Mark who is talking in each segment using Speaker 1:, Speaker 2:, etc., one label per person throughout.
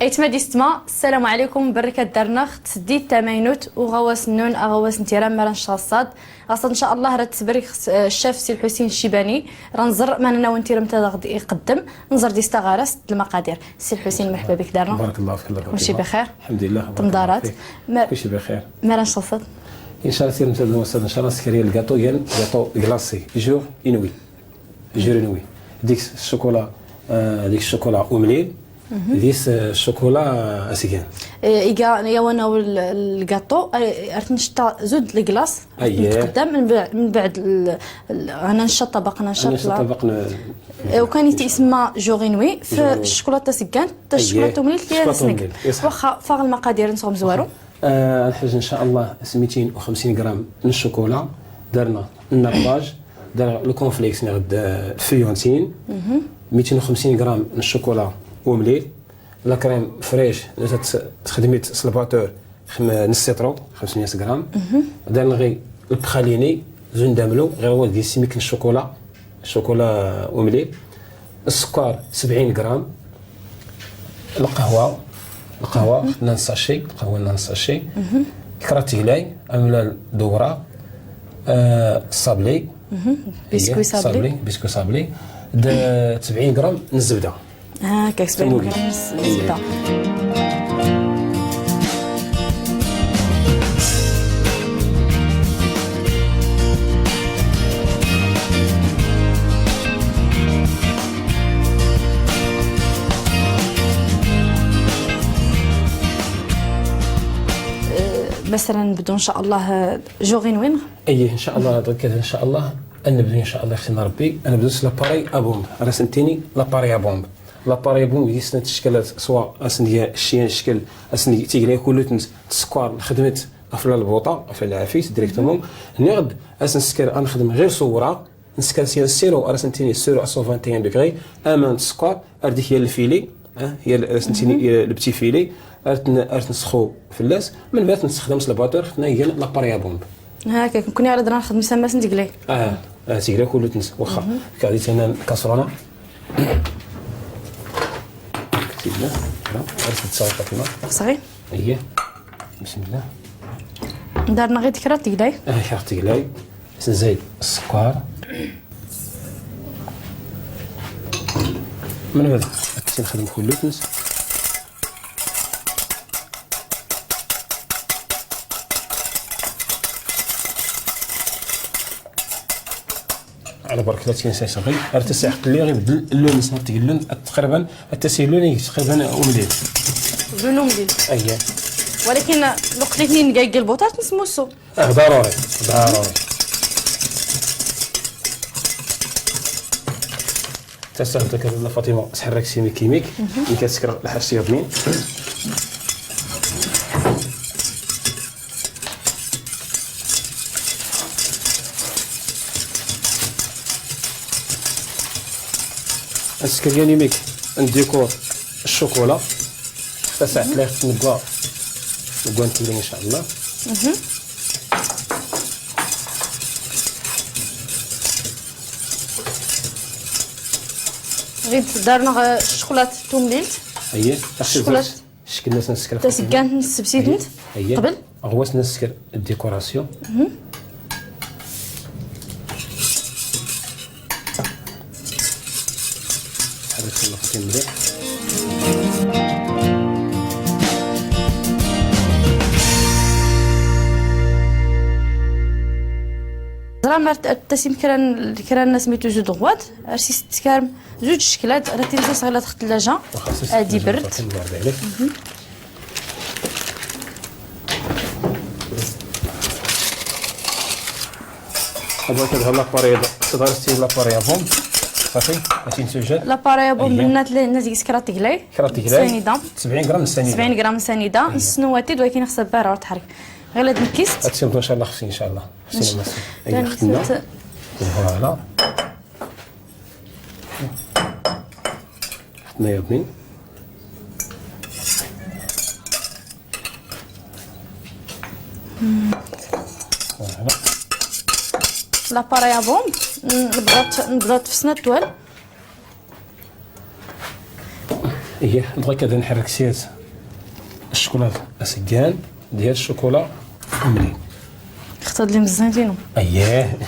Speaker 1: ايتما ديستما السلام عليكم بركة دارنا تسديد تماينوت وغواس النون اغواس نتيران مران شاصاد غاصد ان شاء الله راه تبرك الشاف سي الحسين الشيباني راه نزر ما انا وانتيرم تا غادي يقدم نزر ديستا غارس المقادير. سي الحسين مرحبا بك دارنا.
Speaker 2: بارك الله فيك. الله
Speaker 1: كلشي بخير
Speaker 2: الحمد لله.
Speaker 1: تمدارات
Speaker 2: كلشي بخير.
Speaker 1: مران شاصاد
Speaker 2: ان شاء الله سير مثلا ان شاء الله سكري الكاطو ديال gâteau glacé jour et nuit jour et nuit ديك الشوكولا ديك الشوكولا اومليل ديس الشوكولا اسيكان
Speaker 1: ايكا يا وانا الكاطو ارتنشتا زود ال glace نتقدم من بعد انا نشا طبق
Speaker 2: نشا طبق
Speaker 1: وكان يتسمى jour et nuit في الشوكولاته سكان حتى الشوكولاته اومليل كي واخا فاغ المقادير نصغم زوارو.
Speaker 2: الحاج ان شاء الله 250 غرام من الشوكولا درنا ال nappage در le corn flakes نغد ال feuilletine 250 غرام من الشوكولا اومليل la crème fraîche تخدمي س ال batteur نص سيترو 500 غرام درنا غير ال praliné زون داملو غير هو ديال سميك الشوكولا الشوكولا اومليل السكر 70 غرام القهوة القهوة خدنا sachet القهوة لنا sachet كراتيلاي املا دوره sablé
Speaker 1: biscuit sablé
Speaker 2: biscuit sablé 70 غرام من الزبدة
Speaker 1: هاكاك 70 غرام الزبدة. مثلا نبدو ان شاء الله jour et nuit.
Speaker 2: ايه ان شاء الله درك ان شاء الله نبدو ان شاء الله خصنا ربي نبدو l'appareil à bombe راه سنتيني l'appareil à bombe l'appareil à bombe ديال الشكل سوا اسن الشيان الشكل اسن تيغلي كله السكر خدمت افلا البوطه افلا العافيت directement نغد اسن السكر نخدم غير صوره نسكر سي ال sirop راه سنتيني ال sirop 121 degrés امان السكر ارديك هي ال filet هي سنتيني ال petit filet ارت نسخو فلاس من بعد نستخدم ال batteur خدنا هي l'appareil à bombe
Speaker 1: هاكاك كوني على درنا نخدم سما سنتقلي
Speaker 2: تيقلي كله تنس واخا كعديت انا الكاسرونه بسم الله غير تصاوب فاطمة
Speaker 1: صغير
Speaker 2: اييه بسم الله
Speaker 1: دارنا غير تكرا تقلاي
Speaker 2: كرا تقلاي نزيد السكر من بعد نخدم كله تنس على برك 30 ساعة غير تسع قلي غير بدل اللون صار اللون تقريبا التسيل اللون تقريبا اومليت
Speaker 1: لون اومليت
Speaker 2: اييه
Speaker 1: ولكن لو قلتني نقاق البوطات نسموسو
Speaker 2: ضروري ضروري تستخدم كذا فاطمة تحرك سيمي كيميك اللي كتسكر الحرشيه بنين السكرياني ميك نديكور الشوكولا حتى ساعة لا نبغى نبغى نكمل ان شاء الله.
Speaker 1: غير دارنا الشوكولاط تومليلت
Speaker 2: اييه الشوكولاط شكلنا نسكر
Speaker 1: تسكان نسبسيدنت قبل
Speaker 2: غواس نسكر ال décoration. مليح
Speaker 1: زرا تاسيم كران كران سميتو زوج غوات ارسي تكارم زوج الشكلات راه تنزل صغيرة تحت الثلاجة ادي برد.
Speaker 2: هذا كذا l'appareil تدرستي l'appareil à bombe صافي ماشي نسجل
Speaker 1: l'appareil à bombe النات الناس ديك كرا تقلاي
Speaker 2: كرا تقلاي
Speaker 1: سنيده
Speaker 2: 70 غرام سنيده
Speaker 1: 70 غرام سنيده نسنواتيد ولكن خصها بارا تحرك غير هاد الكيست
Speaker 2: هادشي ان شاء الله خصني ان شاء الله خصني اي خدنا voilà خدنا يا بنين voilà
Speaker 1: l'appareil à bombe نبغات في سنة طوال.
Speaker 2: ايه بغا كذا نحرك سيرت الشوكولا اسكان ديال الشوكولا ملي
Speaker 1: اختار لي مزيان.
Speaker 2: اييه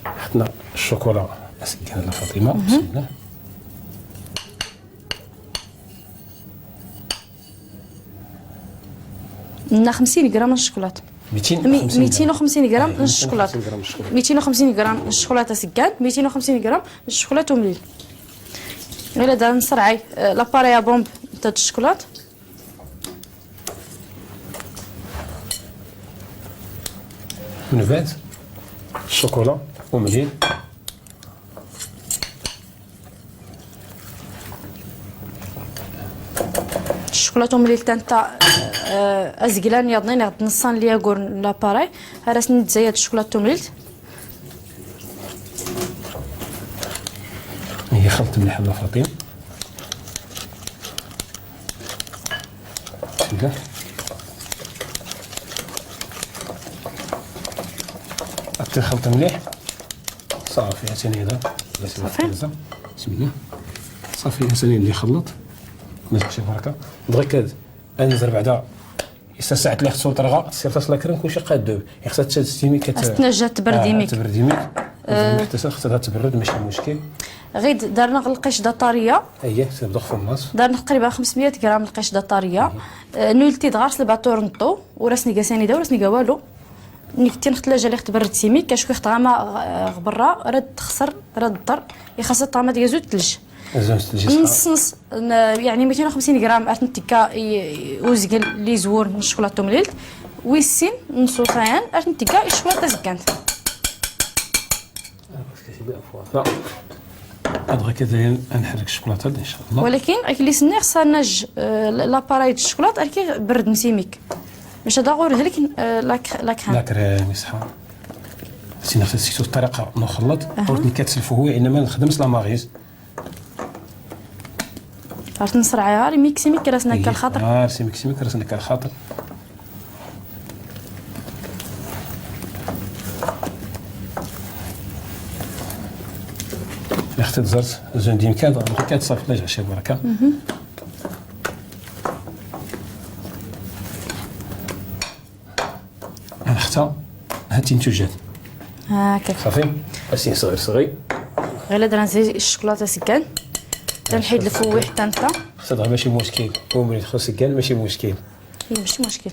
Speaker 2: حطنا الشوكولا اسكان على فاطمة. بسم الله.
Speaker 1: لنا 50 غرام الشوكولاط. 250 غرام الشوكولاط. 250 غرام الشوكولاطه سكان، 250 غرام الشوكولاط ومليل. غير هذا نصرعي l'appareil à bombe تاع الشوكولاط.
Speaker 2: من بعد الشوكولا ومليل.
Speaker 1: الشوكولاط ومليل تا ازكلان يضنين غد نصان ليا كور l'appareil هراس نتزايد الشوكولاط ومليل.
Speaker 2: هي خلط مليح الله فاطمة. بسم الله. خلط مليح صافي. هاتيني هذا
Speaker 1: صافي.
Speaker 2: بسم الله. صافي هاتيني اللي خلط ما شي بركة. بغيت كاد انزل بعدا ساعة اللي خصو ترغى سيرتاس la crème كلشي قادوب خصها تستيمي كت
Speaker 1: تنجا تبرديميك
Speaker 2: تبرديميك حتى خصها تبرد ماشي مشكل.
Speaker 1: غير درنا القشده طرية.
Speaker 2: اييه تبدا في النص.
Speaker 1: درنا تقريبا 500 غرام القشده طرية. نولتي دغارس الباطور نطو وراسني كاساني دا وراسني والو. نكتي نختلاجه اللي تبرد سيمي كاش كي غما غبرة رد تخسر رد ضر يخص الطعام ديال زوج ثلج نص نص يعني 250 غرام ارتنتكا وزقل لي زور من الشوكولاط مليل ويسين نصوصايان ارتنتكا الشوكولاطه زكانت.
Speaker 2: ابغى كذا نحرك الشوكولاطه ان شاء الله.
Speaker 1: ولكن اللي سني خصها نج l'appareil الشوكولاط اركي برد نسيميك باش هذا غير هلك la crème
Speaker 2: la crème يصحى. سي نفس الطريقة نخلط قلت كتسلفو هو انما نخدمش la maryse.
Speaker 1: عرفت نصرعيها راه ميكسي ميك راسنا كالخاطر.
Speaker 2: سي ميكسي ميك راسنا كالخاطر. اختي تزرت زون ديم كاد كاد صافي الله يجعل شي بركة. اختها هاتي نتوجات
Speaker 1: هاكا
Speaker 2: صافي. اسين صغير صغير
Speaker 1: غير درنا نزيد الشوكولاطه سكان تنحيد الفوي حتى انت
Speaker 2: خصها ماشي مشكل. وملي تدخل سكان ماشي مشكل.
Speaker 1: هي ماشي مشكل.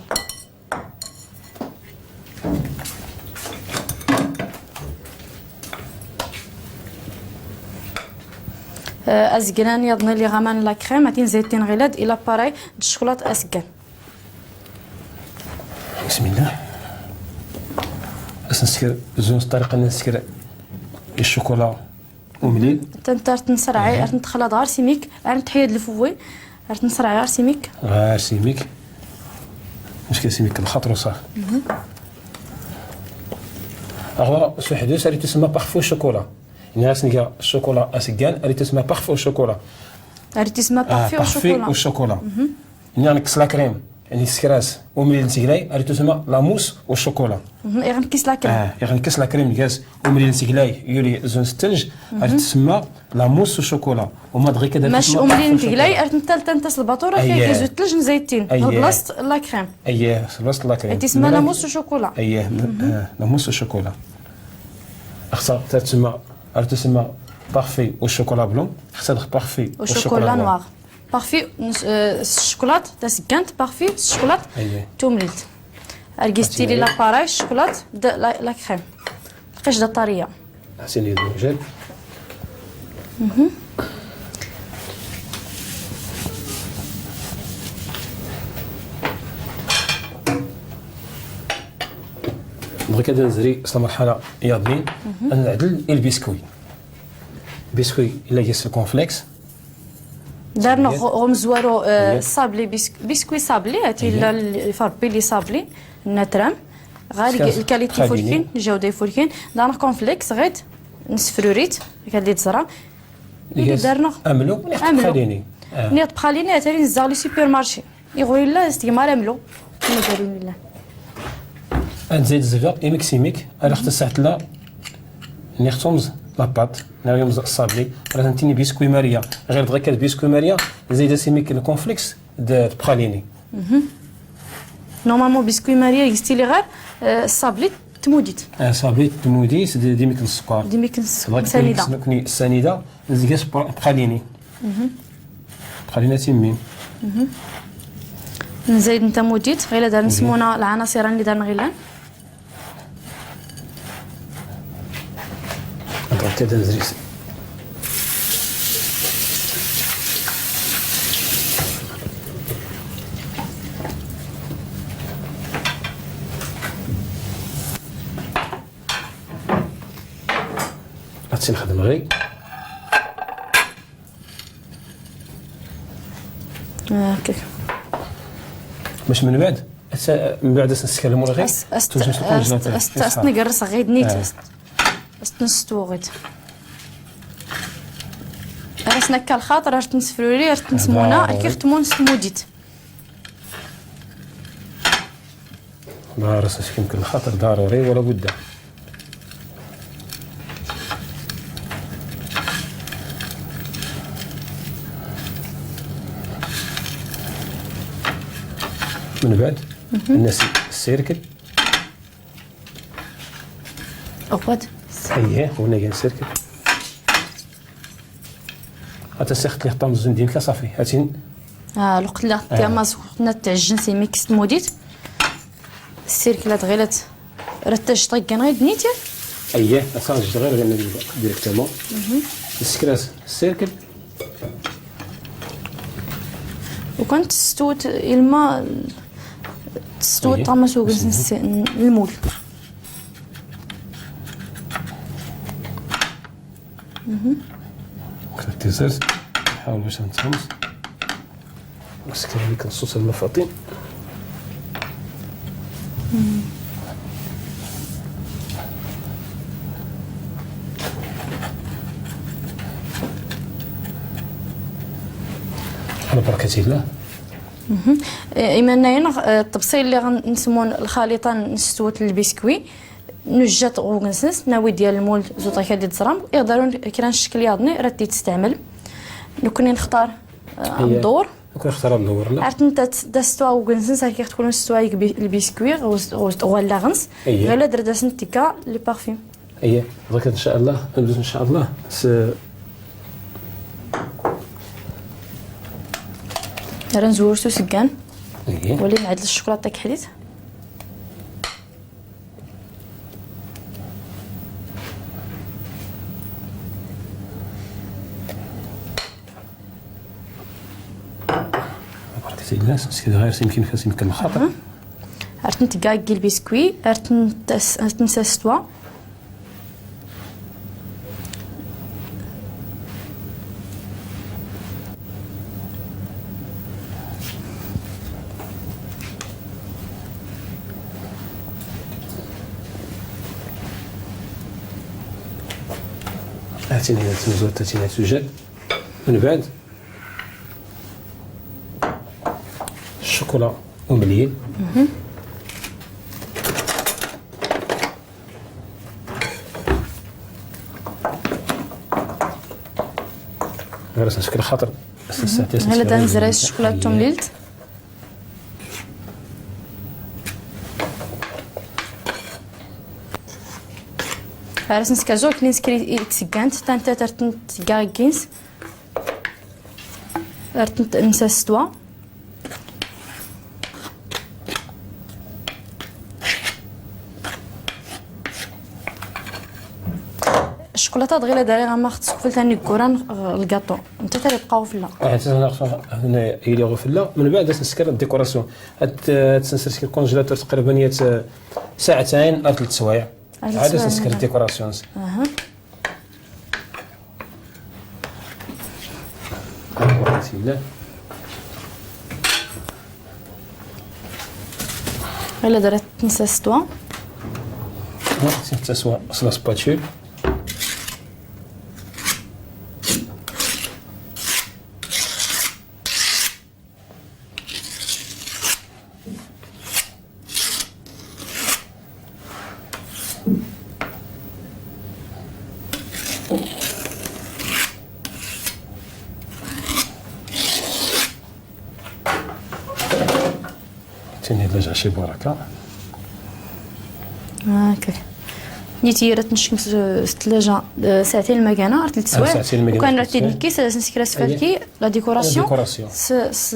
Speaker 1: ازكلان يضني لي غامان la crème غادي نزيد غيلاد الى l'appareil الشوكولاط اسكان.
Speaker 2: بسم الله. نسكر زون الطريقة نسكر الشوكولا ومليل.
Speaker 1: تنتر تنصرعي ندخلها دغار سيميك نتحيد ال fouet نصرعي غير سيميك
Speaker 2: غير سيميك مشكل سيميك الخاطر وصافي. هو سوحدوس اللي تسمى parfait chocolat. يعني غاسنيكا الشوكولا اسكان اللي تسمى parfait chocolat.
Speaker 1: اللي تسمى parfait
Speaker 2: chocolat au chocolat. يعني نكس la crème يعني السكراس وملي نسيكلاي اللي تسمى la mousse au chocolat.
Speaker 1: غنكيس la crème.
Speaker 2: غنكيس la crème غاز وملي نسيكلاي يولي زون ستنج اللي تسمى la mousse au chocolat. وما دغيا كذا
Speaker 1: ماش وملي نسيكلاي ارتنتال تنتس الباطوره فيها كيزو الثلج نزيتين بلاصة la crème.
Speaker 2: اييه بلاصة la crème
Speaker 1: تسمى la mousse au chocolat.
Speaker 2: اييه la mousse au chocolat. خصها تسمى تسمى parfait au chocolat blanc. خصها parfait
Speaker 1: au chocolat noir. parfait الشوكولات تاسكانت parfait الشوكولات تومليت اركيستي لي l'appareil الشوكولات la crème القشده الطريه.
Speaker 2: حسين الوجه. بغيت كذا نزري مرحلة ياضنين نعدل ال biscuit. biscuit الا جا cornflakes
Speaker 1: درنا غمزوارو sablé biscuit sablé هاتي فربي les sablés نترام غالي ال qualité فولكين الجودة فولكين. درنا cornflakes غير نسفروريت كادي تزرع
Speaker 2: درنا املو praliné
Speaker 1: نيت praliné هاتي نزاغ les supermarchés يغوري لا استعمال املو كما داروا لا
Speaker 2: نزيد الزبدة ايميك سيميك على خت الساعة لا نيختومز la pâte. ناوي ال sablé راه تنتيني biscuit ماريا غير بغا كات بيسكوي ماريا زايدة سيميك ال cornflakes de praliné.
Speaker 1: normalement biscuit ماريا يستيلي غير الصابلي تموديت.
Speaker 2: صابلي تموديت ديميك السكر
Speaker 1: ديميك السنيده.
Speaker 2: السنيده نزيد praliné. praliné تيمين.
Speaker 1: نزيد نتا موديت غير دار نسمونا العناصر اللي دارنا غير.
Speaker 2: نضغط نزريس. هادشي نخدم غير
Speaker 1: هكاك
Speaker 2: باش من بعد نسكر المول غير
Speaker 1: استنقرص غير نيت استنستوغيت راسنا كالخاطر راه تنسفرولي راه تنسمونا كيف تمون ستموديت
Speaker 2: راسك يمكن الخاطر ضروري ولا بد. من بعد الناس ال cercle
Speaker 1: اقعد
Speaker 2: اييه هنا كاين ال cercle هاتا سيخت لي خطام الزون ديالك صافي هاتين
Speaker 1: الوقت اللي غطيها ما تعجن سي ميكس موديت ال cercle غير رتاج طيقان غير دنيتي
Speaker 2: اييه صافي غير directement السكراس ال cercle.
Speaker 1: وكانت تستوت الماء تستوت طاما سوق ال moule.
Speaker 2: كنت نحاول باش نتهمس نسكر هذيك الصوص المفاطين. على بركة الله.
Speaker 1: إيمان التبصيل اللي غنسمون الخليطة نستوت البسكوي نجات غوغنسنس ناوي ديال ال moule زوطا كادي تزرام يقدرون كران الشكل ياضني راه تستعمل. لو كنا نختار مدور
Speaker 2: كون نختار مدور لا
Speaker 1: عرفت انت داستوا وغنسنس هكا تكون ستوا البسكوي ولا غنس غير درت داسنتيكا les parfums.
Speaker 2: اييه درك ان شاء الله ندوز ان شاء الله
Speaker 1: راه نزور سكان ولي نعدل الشوكولاتة كحليت.
Speaker 2: بركة الله سيد غير يمكن خاص يمكن الخاطر.
Speaker 1: عرفت نتكاكي البسكوي عرفت نسا ستوا
Speaker 2: هاتيني تنزول تاتيني توجد. من بعد الشوكولا ومليل. غير نشكل خاطر
Speaker 1: غير تنزرع الشوكولا تومليلت. عرفت نسكازو كلين سكري تسكانت تانتا ترتن تكاكينس رتن نسا ستوا الشوكولاتة دغيا داري غا ما خصك ثاني كوران الكاطو انت ترى بقاو فلا.
Speaker 2: هنا الي غفلة. من بعد نسكر ال décoration تنسكر ال congélateur تقريبا ساعتين او 3 سوايع عاد نسكر ال décoration. بسم الله.
Speaker 1: الا درت تنسى ستوا
Speaker 2: تنسى la spatule. تاني لا شي بركة.
Speaker 1: هاكا نيتي راه تنشكم في الثلاجة ساعتين المكانة 3 سوايع، وكان راه تيدنكي نسكرا سفالكي la décoration س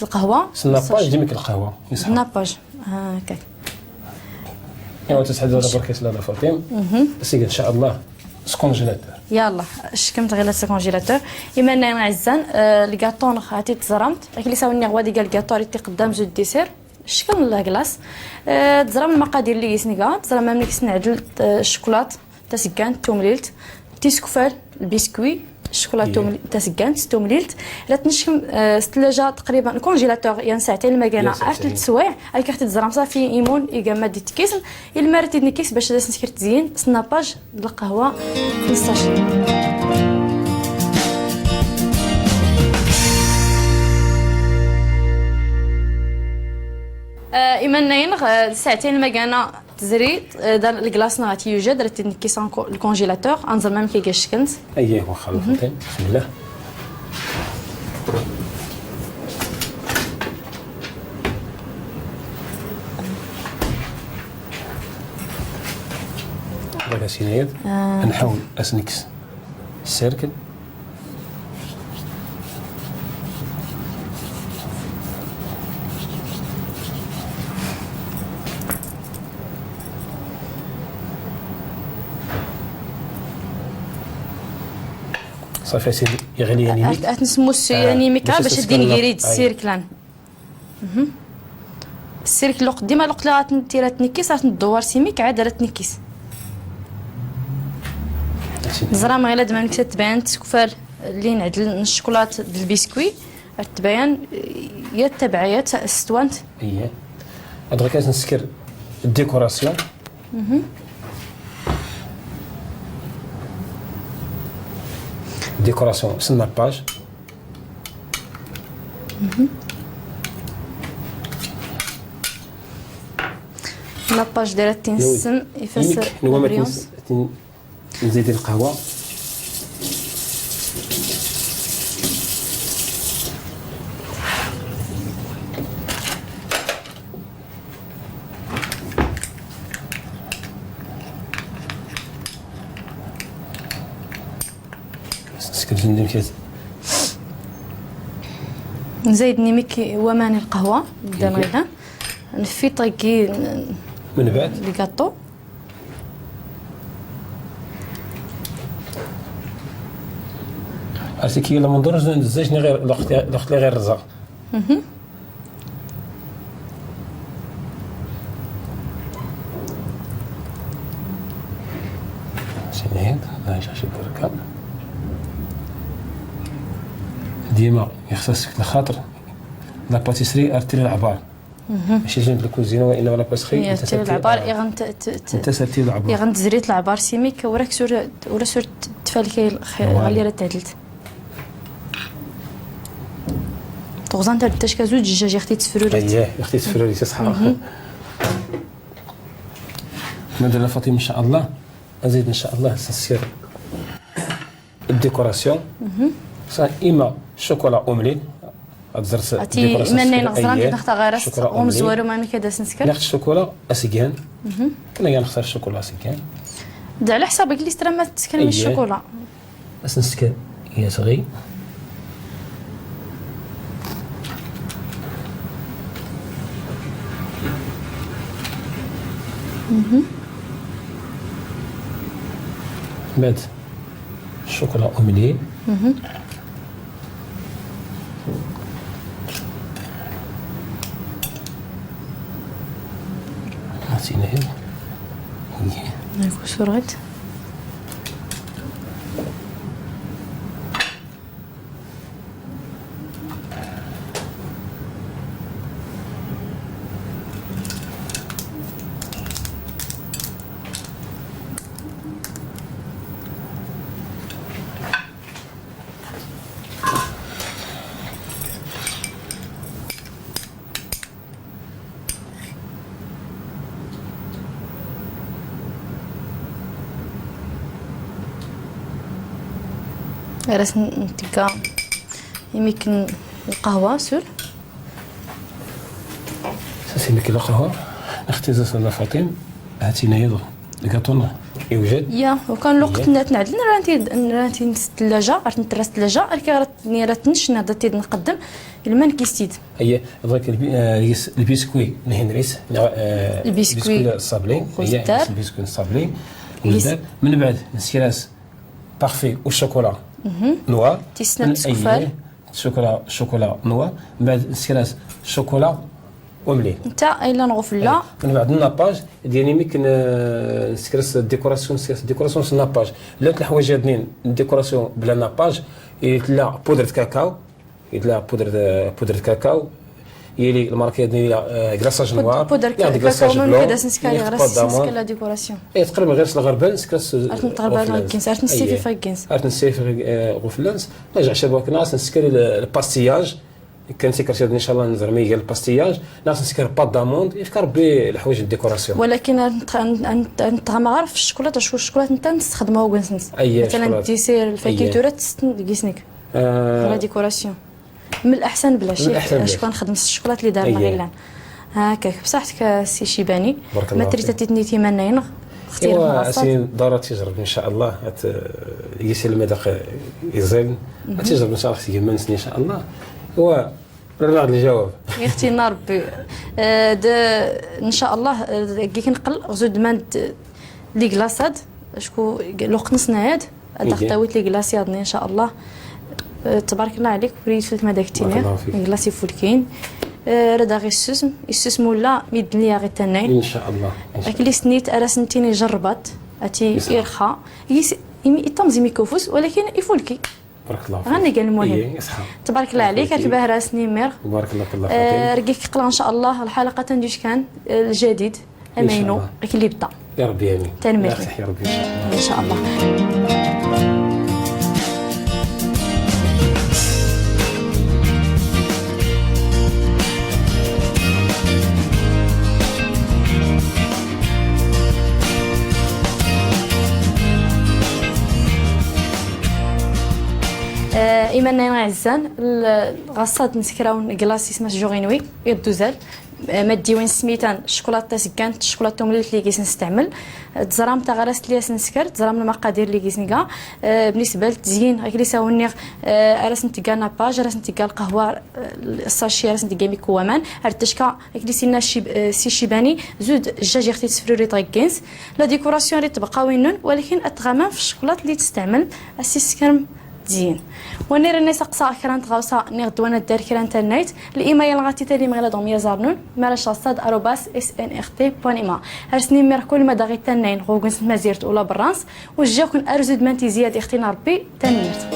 Speaker 1: القهوة
Speaker 2: ال nappage ديما القهوة
Speaker 1: ال nappage هاكا.
Speaker 2: ايوا تسعد ولا بركة لا فاطمة سيدي ان شاء الله س congélateur.
Speaker 1: يلا شكمت غير س congélateur. اما انا عزان ال gâteau عطيت تزرمت لكن اللي ساوني غوادي قال الكاطون ريتي قدام زود dessert شكل la glace. تزرم المقادير اللي يسنقا تزرم ملي كنعدل الشوكولات تسكان تومليلت تيسكفال البسكوي الشوكولا تسكان تومليلت لا تنشكم الثلاجة تقريبا ال congélateur يعني ساعتين المكانة 3 سوايع هاك تزرم صافي ايمون ايكا دي تكيسن الماء تيدني كيس باش نسكر تزين س nappage القهوة ال sachet. ايمان ناين ساعتين المكانة تزري دار ال glace غاتي يوجد درت كيس ال congélateur انزل même كي كاش كنت.
Speaker 2: اييه واخا بسم الله. داك سينايد نحاول اسنكس ال cercle. صافي سيدي يغلي يعني ميك
Speaker 1: نسمو يعني ميكا باش ديني غيريد ال cercle. ال cercle الوقت ديما الوقت اللي غاتنتيرا تنكيس غتندور سيميك عاد راه تنكيس. زرا غير دابا ملي تبان تكفال اللي نعدل الشوكولات بالبسكوي تبان يا التبعيات الستوانت.
Speaker 2: اييه هاد غير كنسكر ال décoration. décoration س nappage.
Speaker 1: nappage دايرة تنسم يفسر
Speaker 2: نزيد القهوة.
Speaker 1: نزيد نيميكي ومان القهوة قدام غدا نفي طاكي
Speaker 2: من بعد
Speaker 1: les gâteaux.
Speaker 2: عرفتي كي لا منظور زاجني غير الوقت اللي غير الرزق. سينيد الله يجعل شي بركة. ديما يخصك الخاطر la pâtisserie ارتي العبار ماشي جنب الكوزينة وانما la pâtisserie
Speaker 1: انت العبار
Speaker 2: انت سرتي العبار
Speaker 1: يغن تزريت العبار سيميك وراك سور ولا سور تفالكي غالي راه تعدلت طوزان تاع تاش كازوج الدجاج اختي تفروريت.
Speaker 2: اييه اختي تفروريت صح. مدام فاطمة ان شاء الله ازيد ان شاء الله سنسير ال décoration. اما الشوكولا اوملي تزرت
Speaker 1: عتي اما نغزران نختار غير ومزوار وما كذا نسكر
Speaker 2: ناخذ الشوكولا اسكان كنا نختار الشوكولا اسكان
Speaker 1: على حسابك اللي ترى ما تسكر من الشوكولا
Speaker 2: اسنسكر هي صغي بعد الشوكولا اوملي. عطينا هنا
Speaker 1: سرعت راس نتكا يمكن القهوة سور.
Speaker 2: سيمك القهوة نختزس الله فاطم هاتينا يض الكاطون يوجد
Speaker 1: يا وكان الوقت نعدل رانتي نس الثلاجة راه نترس الثلاجة راه تنش نهضر تيد نقدم المان كيستيد.
Speaker 2: هي بغيت ال biscuit نهنريس
Speaker 1: ال biscuit
Speaker 2: ال sablé، هي ال biscuit ال sablé من بعد نسيراس parfait وال chocolat noir
Speaker 1: تيسنا تسكفال
Speaker 2: chocolat chocolat noir، من بعد نسيراس شوكولا ومليل
Speaker 1: انت الا نغفلا.
Speaker 2: من بعد ال nappage ديالي ميك نسكرس décoration، نسكرس décoration nappage لا الحوايج اثنين décoration بلا nappage، يتلا poudre cacao، يتلا poudre cacao يلي الماركة ديال glaçage noir
Speaker 1: poudre cacao من كذا نسكالي غير نسكال la décoration.
Speaker 2: اي تقريبا غير الغربال نسكرس
Speaker 1: غربال كينس عرفت نسيفي فاكينس
Speaker 2: عرفت نسيفي غوفلانس نرجع شباك ناس نسكري ال pastillage كان سيكر ان شاء الله نزرمي ديال ال pastillage ناس نسكر pâte d'amande يفكر ربي الحوايج ال décoration.
Speaker 1: ولكن نتغمى غير في الشوكولاتة، شو الشوكولاتة انت نستخدمها وكنسنس مثلا dessert الفاكيتوره تستنكيسنك la décoration من الاحسن بلاش شكون نخدم الشوكولاتة اللي دارنا غير لان هكاك. بصحتك سي شيباني ما تريد تتني تيمانين
Speaker 2: اختيار سي ضروري تجرب ان شاء الله يسير المذاق يزين تجرب ان شاء الله اختي منسني ان شاء الله و راه الجواب
Speaker 1: يا اختي ربي ان شاء الله كي كنقل غزو دماند les glaçades شكو الوقت نصنا هاد تاويت les glaçades ان شاء الله. تبارك الله عليك وريت فلت ما داك تينير glaces فولكين راه غير السوسم السوسم ولا ميدن ليا غير تنين
Speaker 2: ان شاء الله.
Speaker 1: اكلي سنيت راه سنتيني جربات اتي يرخى يطمزي ميكوفوس ولكن يفولكي.
Speaker 2: بارك الله فيك
Speaker 1: غني قال المهم تبارك الله عليك الباه راسني مير
Speaker 2: بارك الله فيك.
Speaker 1: رقيك قلا ان شاء الله الحلقة تندوش كان الجديد امينو اللي بدا
Speaker 2: يا ربي امين
Speaker 1: تنمير
Speaker 2: يا ربي ان
Speaker 1: شاء الله. ان شاء الله. ايمان عزان غصاد نسكراون كلاص اسمها جوغينوي يدوزال ما ديوين سميتان الشوكولاتة سكانت الشوكولاتة مليت اللي كيس نستعمل تزرام تاع غرس اللي نسكر تزرام المقادير اللي كيس نكا. بالنسبة للتزيين غير ساوني راس نتكا nappage راس نتكا القهوة ال sachet راس نتكا ميكوامان ارتشكا غير سينا سي شيباني زود الدجاج اختي تسفروري طريكينس la décoration اللي تبقى وينون ولكن اتغامان في الشوكولاتة اللي تستعمل اسي سكرم تزيين. وني راني سقسا كرانت غاوسا ني غدوانا دار كرانت النايت الايميل غاتي تالي مغلا دوم يزارنون مالا شاصاد @snrt.ma هرسني مير كل ما داغي تنين غوغنس مازيرت ولا برانس وجاكن ارزود مانتي زياد اختي ربي تنميرت.